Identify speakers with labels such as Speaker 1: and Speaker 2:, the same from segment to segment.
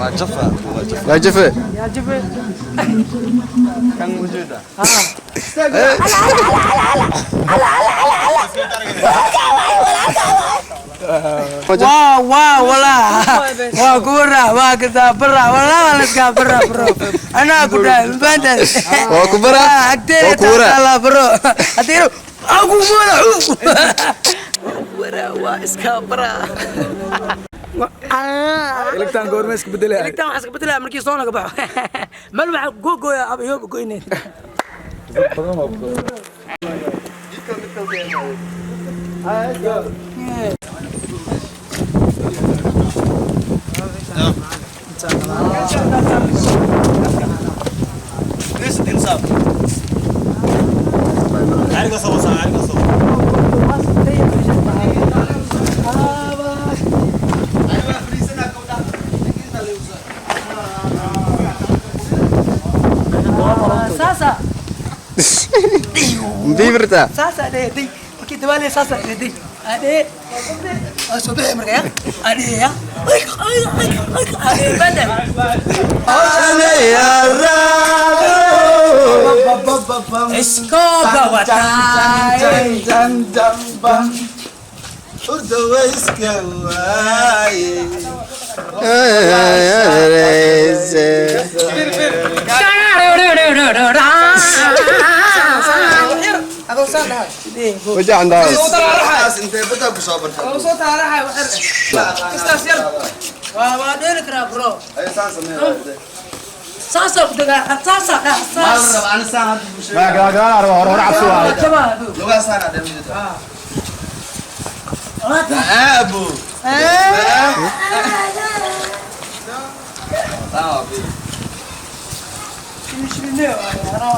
Speaker 1: Waa jafa, waa jafa.
Speaker 2: Waa jafe.
Speaker 3: Yaa jafe.
Speaker 1: Kan ujeeda.
Speaker 3: Waa waa walaa waa kubara waa kasaa bara walaa waa laskaa bara bro anaa ku dhahay mafahantaad.
Speaker 2: Waa ku bara,
Speaker 3: Agteeda
Speaker 2: waa ku wara.
Speaker 3: Taala bro haddii aku mooda wara waa iska bara.
Speaker 4: Elegtaan goorma iska bedelaya?
Speaker 3: Elegtaan waxaa iska bedelaya markii soo naga baxo mal waxaa googooya aba yooba goyneyn. Sasa.
Speaker 2: Mbiibirta.
Speaker 3: Sasa dheeday markii dabaale sasa dheeday adhe waa soo bixi marka ya adhe ya adhe bada. Iskooba wataay.
Speaker 2: Wajacan daas.
Speaker 1: Intee badaa ku soo bartay?
Speaker 3: Soo taaraxay kastaas yar waa waa dheeli karaa bro.
Speaker 1: Ay, saan sameeyaa.
Speaker 3: Saasaa ku dagaa saasaa dhax saas.
Speaker 1: Raba ani saan hadda bulshada.
Speaker 4: Ma gadaal gadaal arba hore hore cabsi waaye.
Speaker 3: Jabaa.
Speaker 1: Lugaha saan adhe midda. Abu.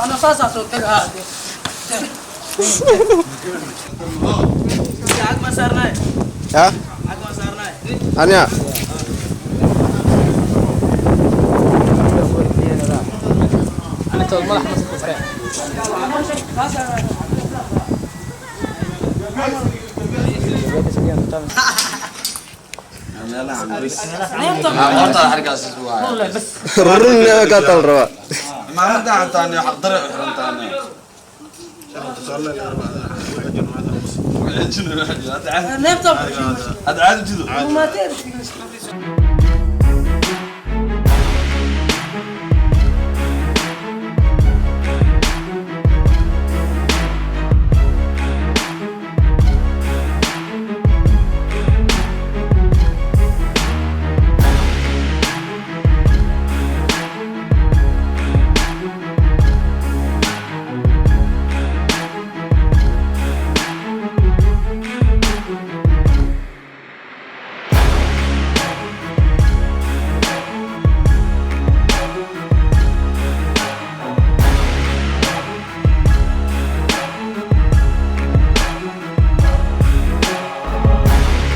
Speaker 3: أنا saasaa soo tagaa.
Speaker 2: Ha? Aniya.
Speaker 1: Horta xarkaas waa.
Speaker 2: Run ka tal raba.
Speaker 1: Ma hadda xantaani xaq dare u xirantaani.
Speaker 3: Neefta.
Speaker 1: Hadda caadi jido.
Speaker 3: Ma تعرف.